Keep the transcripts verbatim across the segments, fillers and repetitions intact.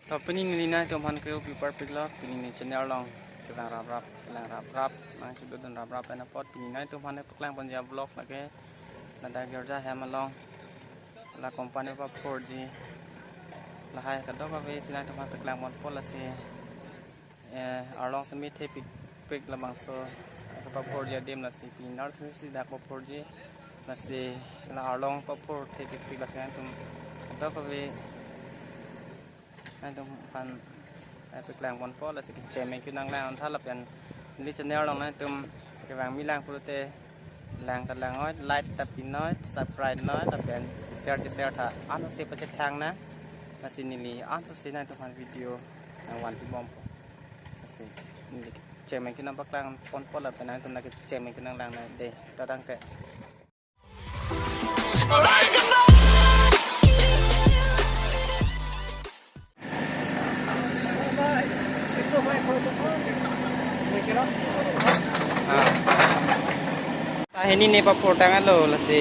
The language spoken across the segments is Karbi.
To pini neli nangtum aphan ke upi parpik lo, pini neli channel along kelang rap rap, kelang rap rap, nangchedodun rap rap pen apot pini nangtum aphan paklang ponji a-vlog lake ladak girja hem along la company paphurji lahai kadokave si nangtum aphan paklang ponpo lasi, eh, arlong semi thepik pik labangso paphurji adim lasi pini nar si dak paphurji lasi la arlong paphur thepik pik lasi nangtum kadokave nangtum aphan, eh, paklang ponpo lasi kecheng mengki nanglang tha lapen neli channel along nangtum kevang milang pulote lang ta lang noi, like ta pi noi, subscribe noi lapen share share tha ansi pachethang nang lasi neli ansi nangtum aphan video nangvan pibompo. Lasi neli kecheng mengki nangpaklang ponpo lapen nangtum nangkecheng mengki nanglang noi dei. Tadang ke. Ah. Ta hini ne paphur tanglo lasi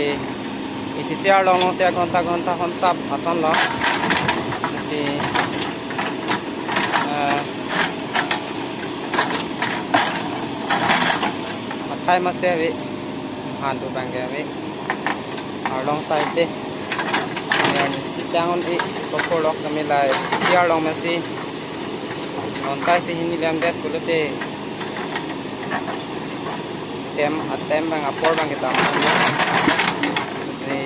isi si arlong along si aghonta ghonta honsap ason lo. Lasi, ah, mathai masi ave. Handu bangke ave. Arlong side te. Yan sitang on e paphur lok kami lai. Si arlong masi. Nontai si hini lemdet pulote. Tem, atem bang apor bang kita. Si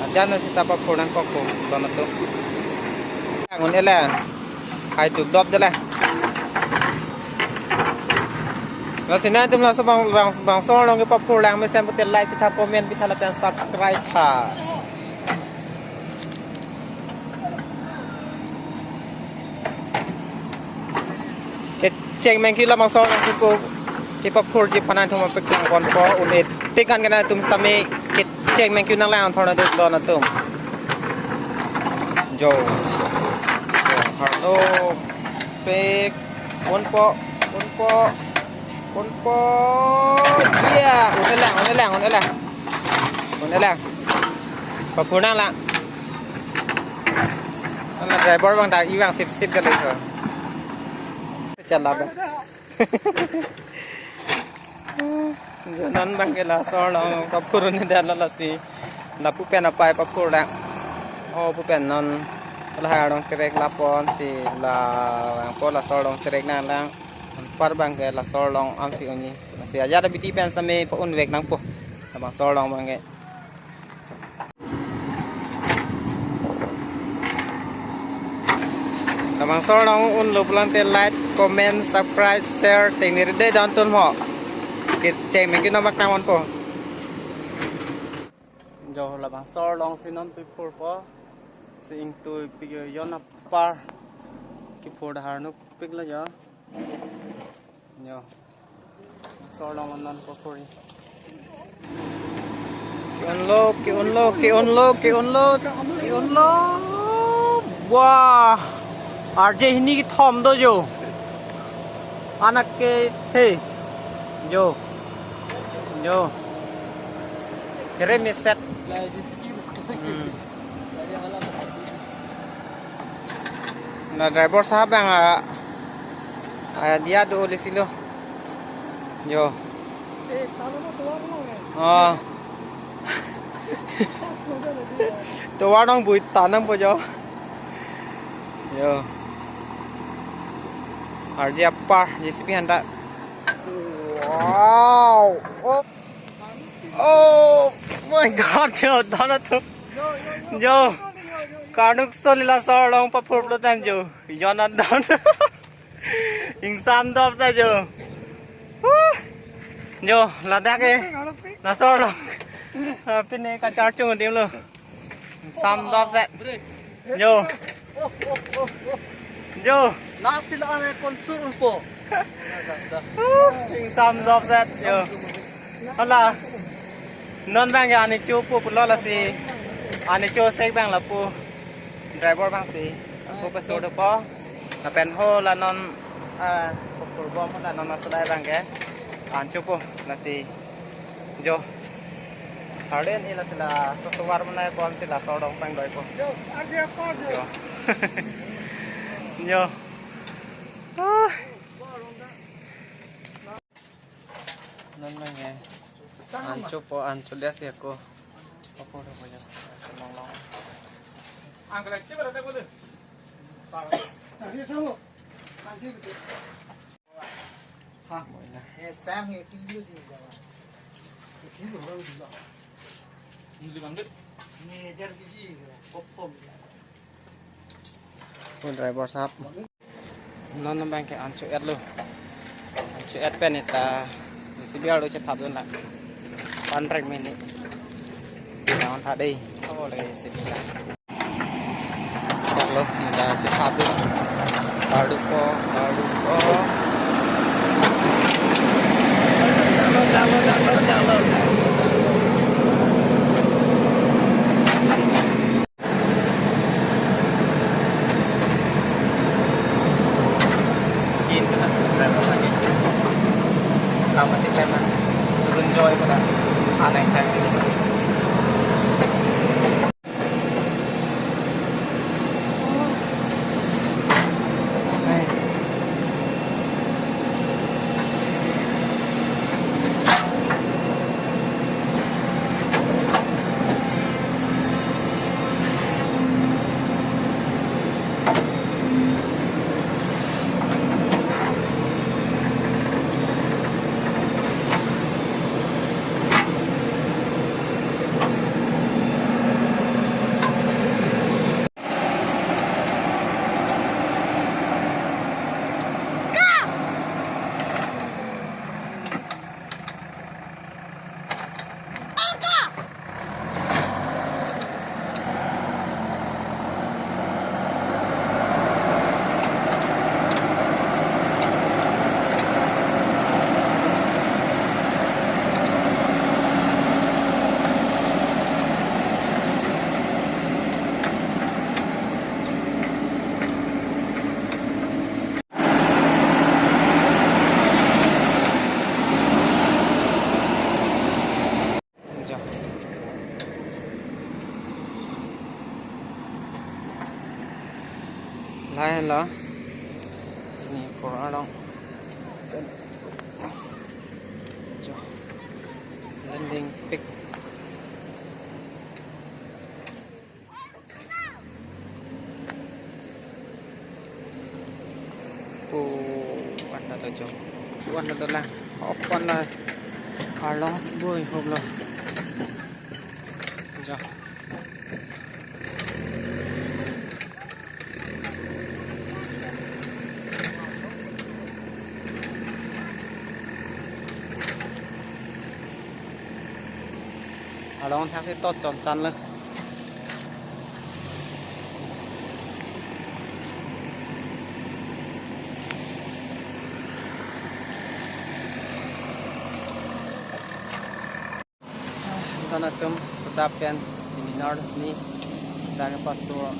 ajan si ta paphur nangkok ko don atum. Angun ele. Hai duk dop dele. Lasi nangtum laso bang, bang, bangso along kepaphur lang mesen pulote like pitha, comment pitha lapen subscribe tha. Kecheng mengki labangso along kepu kepaphurji aphan nangtum aphan paklang ponpo un-e tik an ke nangtum sitame kecheng mengki nanglang thorna dei don atum. Jo. Jo, hardo pik ponpo, ponpo, ponpo. Iya, un-e lang, un-e lang, un-e lang. Un-e lang. Paphur nanglang. Ala driver bang dak ivang sip sip kali ko. Chala ba. Jo non bangke laso along paphur un-edet lo lasi. Lapu pen apai paphur lang. O pu pen non lahai arlong terek lapon si la bangpo laso along terek nanglang. Anpar bangke laso along ansi unji. Lasi ajat abidi pen sitame pa-unvek nangpo. Labangso along bangke. Labangso along unlo pulote like, comment, subscribe, share tengneri dei don atum ho. Kecheng mengki nangpaklang ponpo. Jo labangso along si non paphurpo. Si ingtui pik jon apar. Kephur dahar nuk pik lo jo. Jo. Laso along non paphurji. Ke-unlo, ke-unlo, ke-unlo, ke-unlo, ke-unlo. Wah. Arje hini kethom do jo. Anak ke he. Jo. Jo. Kere meset. Hmm. Na driver sahab bang a, a dia do le silo. Jo. Oh. Tovar nang bui tanam po jo. Jo. Arje apar J C B handa. Wow. Oh. Oh my God, jo, don atum. Jo. Karnuk soli laso along paphur pulote jo. Jon adon. Ingsam dopset jo. Huh. Jo, ladak ke. Laso along. Ah, pine kachar chung adim lo. Ingsam dopset. Jo. Jo. Nak pila ane konsur po. Huh, ingsam dopset jo. Hala. Non bang ya ani cho po pulo lasi. Ani cho sek bang lapu. Driver bangsi. Lapu peso dopo. Lapen ho la non, ah, purbo mo la non masulai bangke. An cho po lasi. Jo. Harden ila sila software mana pon sila sodong pang doi po. Jo, arje apar jo. Jo. Yo. Ah. Non abang ke an chopo, an choliya si ako. Ako udah punya. Long long. Ang kalian coba datang dulu. Tadi sama. Anjir betul. Ha, moila. Eh, sang he, tinggi di jalan. Tinggi orang di jalan. Tinggi banget. Ini jar biji, kopom. Oh, driver sahab. Non abang ke an cho-et lo. An cho-et pen ita J C B arlo chethap dun la. Panrek mini. Jangan tadi. Oh, lagi J C B la. Lo, neta chethap dun. Baru ko, baru ko. Kin kena driver lagi. Lama cek lama. Turun joy pada anai time. Jo. Lahelo. Ini pura dong. Jo. Landing pic. Oh, wan ta to jo. Wan ta to la. Open la. Arlong sibui hop lo. Jo. Arlong thak si to chon chan lo. Don atum, pu ta pen pini North East ni ta ke pastor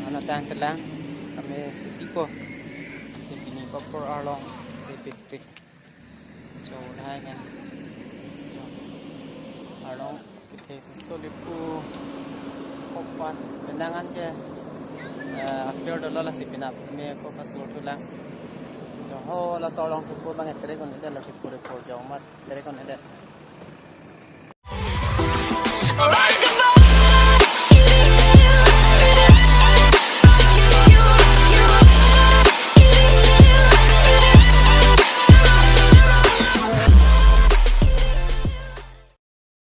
an atang kelang kami siti ko si pini Kopor arlong pipik pik. Jo, lahai kan. Jo. Arlong kethe si soli pu kopan penangan ke, eh, after dolo lasi penap seme ko pastor thulang. Jo ho, laso arlong kepu bang etere kon ede lo kepu repo jo mat etere kon ede.